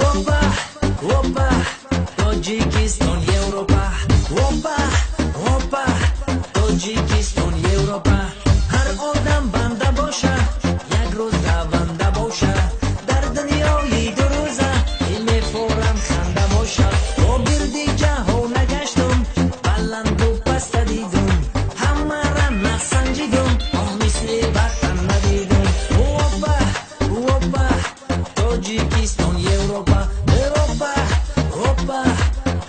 Опа, опа, Тоҷикистон, Европа. Опа, опа, Тоҷикистон, Европа. Ҳар одам банда боша, як рӯз раванда боша. Дар дунёи дурӯза мефорам ханда боша. Бо гирди ҷаҳон нагаштум, баланду паста дидум. Ҳамара насанҷидум, оҳ мисли ватан надидум. Опа, опа, Тоҷикистон, Европа. Опа, опа,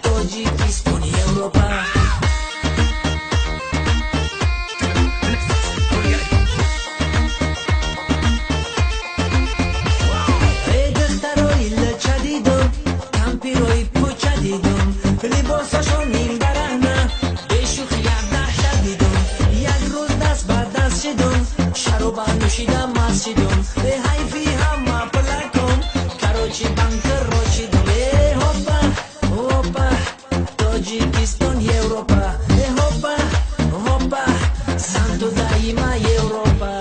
Тоҷикистон, Европа. Эй духтарои лача дидум, кампирои пуча дидум, либосашон нимбарахна, бешӯхи як даҳшат дидум. Як рӯз даст ба даст шидум, шароба нӯшида маст шидум. Э ҳайфи ҳама пулаком, короче банкро чидум. Э ҳопа, ҳопа, Тоҷикистон, Европа. Э ҳопа, ҳопа, санту даима Европа.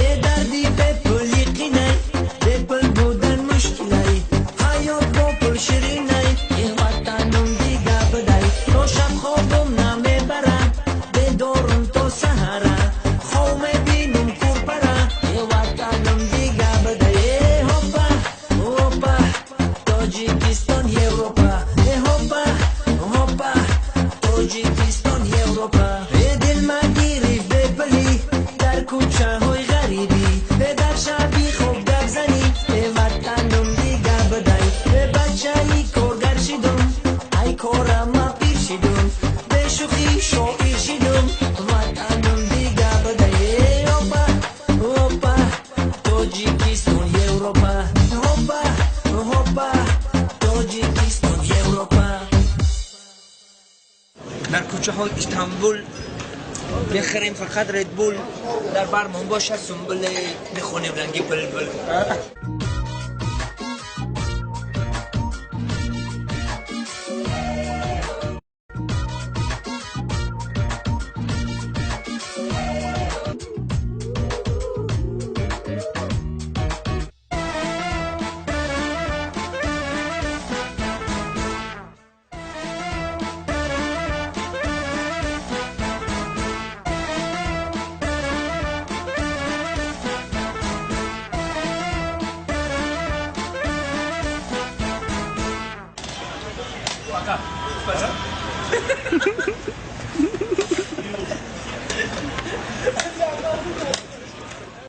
Э дарди бепули қинай, бепул будан мушкилай, ҳаёт бо пул ширинай, э ватанум дига бидай. То шаб хобум намебарад, бедорум то саҳара, хов мебинум курпара, э ватанум дига бидай. Э ҳопа, ҳопа, Тоҷикистон, Европа. Э ҳопа, ҳопа, Тоҷикистон, Европа. Э дил магирифт бепулӣ дар кӯчаҳои ғарибӣ, э дар шаби хоб гап занӣ, э ватанум дига бидай. Э бачаи коргар шидум, ай корама пир шидум, бешӯхӣ шоир шидум, ватанум дига бидай. Э опа, опа, Тоҷикистон, Европа. Опа, опа, Тоҷикистон, Европа. Дар кӯчаҳои Истанбул бихарем фақат Редбул, дар бармон бошад сумбуле, бихонем ранги булбул.